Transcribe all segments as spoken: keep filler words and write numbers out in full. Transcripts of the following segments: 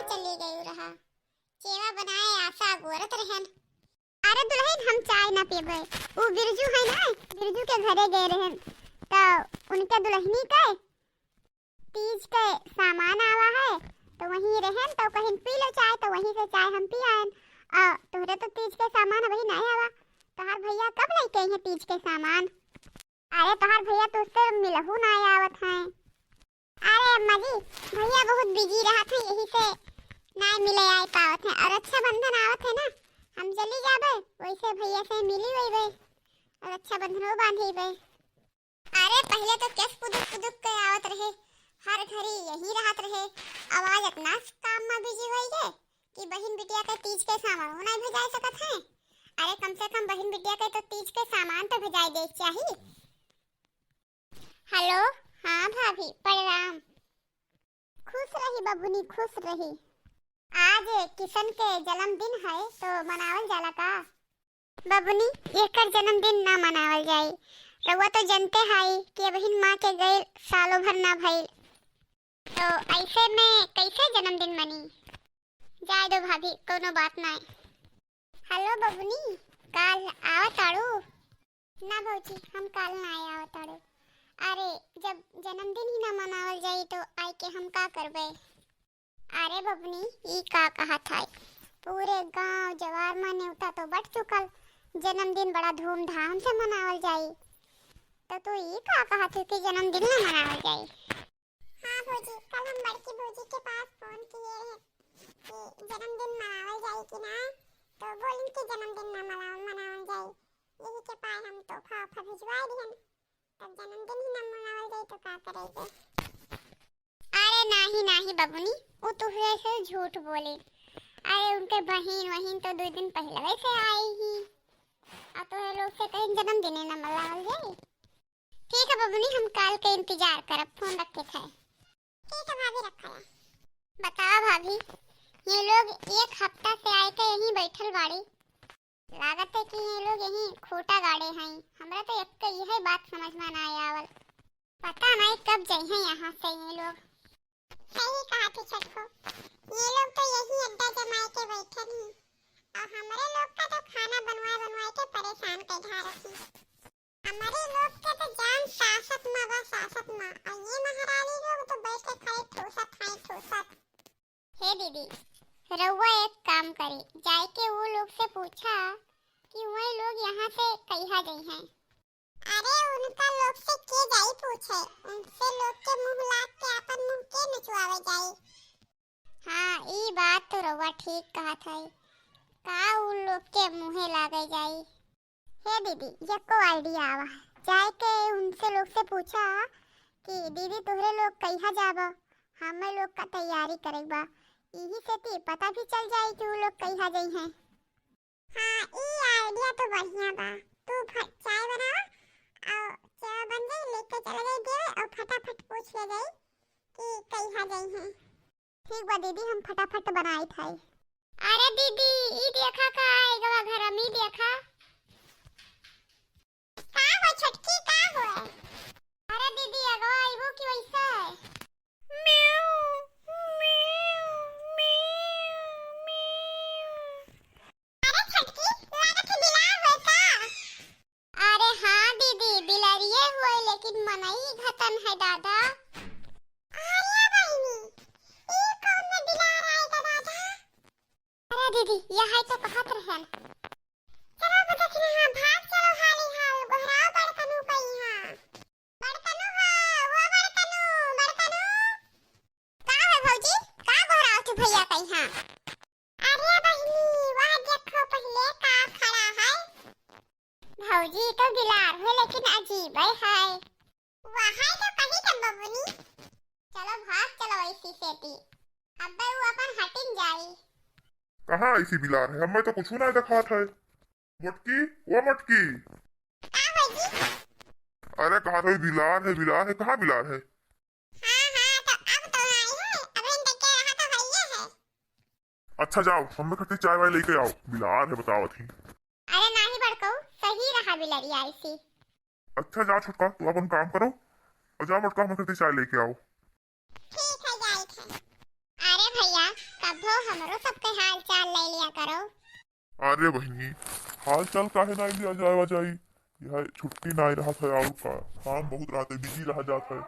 चली गई रहा। चेवा बनाए आशा गोरत रहन। अरे दुलहिन, हम चाय ना पीबे। उ बिरजू है ना, बिरजू के घरे गए रहन, तो उनके दुलहिनी के तीज के सामान आवा है, तो वहीं रहन, तो कहिन पी लो चाय, तो वहीं से चाय हम पी आयन। और तोहरे तो तीज के सामान अबही ना आवा, तोहार भैया कब लेके आई है तीज के सामान? अरे तोहार भैया तो उससे मिलहू ना आवत हैं। अरे अम्मा जी, भैया बहुत बिजी रहत हैं, यही से ना मिले आए पावत हैं। और रक्षाबंधन आवत है ना, हम चली जाबे, वैसे भैया से मिली वही। और रक्षाबंधनो बांधेबे। अरे पहले तो केस पुदुक पुदुक के आवत रहे, हर घड़ी यही रहत रहे। अब आज इतना काम में बिजी होई गए कि बहिन बिटिया के तीज के सामान नहीं भेजाए सकत हैं। अरे कम से कम बहिन बिटिया के तो तीज के सामान तो भेजाए दे चाहिए। हेलो, हाँ भाभी, प्रणाम। खुश रही बबुनी, खुश रही। आज किशन के जन्मदिन है, तो मनावल जाला का? बबुनी, एकर जन्मदिन ना मनावल जाई। रउआ तो जनते हई कि अबहिन माँ के गइल सालों भर ना भइल, तो ऐसे में कैसे जन्मदिन मनी? जाए दो भाभी, कोनो बात नाय। हेलो बबुनी, काल आवत ताड़ू? ना भौजी, हम काल ना आए आवत ताड़ू। अरे, जब जन्मदिन ही ना मनावल जाई तो आए के हम का करबे? अरे बबुनी, ई का कहत है? पूरे गांव जवार में नेवता तो बट चुकल, जन्मदिन बड़ा धूमधाम से मनावल जाई। तो तू ई का कहत है कि जन्मदिन ना मनावल जाई? हाँ भौजी, कल हम बड़की भौजी के पास फोन किए रहे कि जन्मदिन मनावल जाई कि ना, तो बोलिन कि जन्मदिन ना मनावल, मनावल जाई, यही के पाए हम तोहफा वोफा भिजवाए दिहन। तब जन्मदिन ही ना मनावल जाई तो का करेंगे? अरे नाही नाही बबुनी, उ तुहरे से झूठ बोले। अरे उनके बहिन वहिन तो दो दिन पहले से आई ही, आ तोहरे लोग से कहीं जन्मदिन ना मनावल जाई। ठीक है बबुनी, हम काल के इंतजार करब, फोन रखे थे। ठीक है भाभी, रखा है। बतावा भाभी, ये लोग एक हफ्ता से आए के यहीं बैठल बाड़ी। लागत है कि ये लोग यहीं खूंटा गाड़े हैं। हमरा तो एक के यही बात समझ में ना आवल। पता नहीं कब जइहें यहाँ से ये लोग। सही कहा थी छोटको, ये लोग तो यही अड्डा जमाए के बैठे नहीं, और हमारे लोग का तो खाना बनवाए बनवाए के परेशान कर ढा रखी। हमारे लोग के तो जान सासत मा बा, सासत मा। और ये महारानी लोग तो बैठ के खाली ठूसत हैं, ठूसत। हे दीदी, रउआ एक काम करी, जाए के वो लोग से पूछा कि वही लोग यहाँ से कहिया जइहें। अरे उनका लोग से के जाई पूछे, उनसे लोग के मुँह लाग के अपन मुँह के नचवावे जाई। हाँ, ई बात तो रउआ ठीक कहत है, का उन लोग के मुँहे लागे जाई। हे दीदी, यक्को आइडिया आवा, जाए के उनसे लोग से पूछा कि दीदी तोहरे लोग कहिया जाबा, हमें लोग का तैयारी करे बा, यही से ती पता भी चल जाई कि उ लोग कहिया जइहें। हाँ, ई आइडिया तो बढ़िया बा। तू फ-, चाय बनावा और चाय बन जाई, लेके चले जाई देवे और फटाफट पूछ ले जाई कि कहिया जइहें। ठीक बा दीदी, हम फटाफट बनाई थाई। अरे दीदी, ई देखा का आइगवा घर में, ई देखा। का हो छोटकी, का हो? अरे दीदी, अगवा आइबो कि वैसा है? म्याऊ, म्याऊ, म्याऊ, म्याऊ। अरे छोटकी, लागत है बिलार होय का? अरे हाँ दीदी, बिलरिये होय, लेकिन मनई घतन है दादा। अरे बहिनी, ई कौन में बिलार आए का दादा? अरे दीदी, यही तो कहत रहन। चलो बदखिना, हाँ, भाग चलो हाली हाल, गोहराओ बड़कनू कई हाँ। बड़कनू हो, ओ बड़कनू, बड़कनू। का है भौजी? का गोहराओ तू भैया कई हाँ? अरे बहिनी, वह देखो पहले का खड़ा है। भौजी तो बिलार है, लेकिन अजीब है। वह तो कही तो बबुनी। चलो भाग चलो ऐसी सेती। अब्बे वो अपन हटिन जाई। कहाँ ऐसी बिलार है? हमें तो कुछ ना दिखात है। मटकी, ओ मटकी। का भौजी? अरे कहाँ रही बिलार है, बिलार है, कहाँ बिलार है? हाँ, हाँ, तो अब तो आई है, अब इन देखे रहा तो भैया है। अच्छा जाओ, हमें खट्टी चाय वाय लेके आओ, बिलार है बतावत ही। अरे नाही बड़कऊ, सही रहा बिलरिया ऐसी। अच्छा जा छोटका, तू अपन काम करो और जा मोटका, हमें खट्टी चाय लेके आओ। ठीक है, जाइत है। अरे भैया, कब हमरो सबके हाल चाल ले लिया करो। अरे बहिनी, हाल चाल काहे नाई लिया जावा जाई? यह छुट्टी नाई रहत है, और का, काम बहुत रहत है, बिजी रह जात है।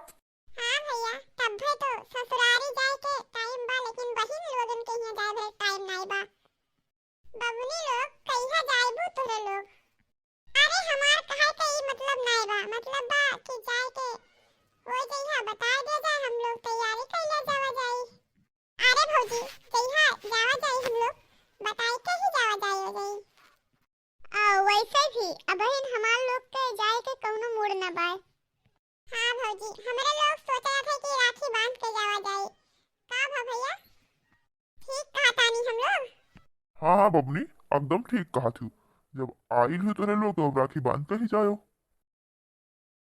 हाँ भैया, तब्बे तो ससुरारी जाए के टाइम बा, लेकिन बहिन लोगन के यहाँ जाए भर टाइम नाई बा। बबुनी लोग, कहिया जाइबू तोरे लोग? अरे हमार कहे के ई मतलब नाई बा, मतलब बा कि जाए के हो जइहा, बताए दे जाए, हम लोग तैयारी कइले जावा जाई। अरे भौजी, जइहा जावा जाई हम लोग, बताई के ही जावा जाई हो जाई। आ, वैसे भी अबहिन हमार लोग के जाए के कौनो मूड न बाय। हाँ भौजी, हमरे लोग सोच रहे थे कि राखी बांध के जावा जाई। का भा भैया, ठीक कहा तानी हम लोग? हाँ, हाँ बबनी, एकदम ठीक कहा थी। जब आइल ही तोरे लोग तो अब राखी बांध के ही जायो।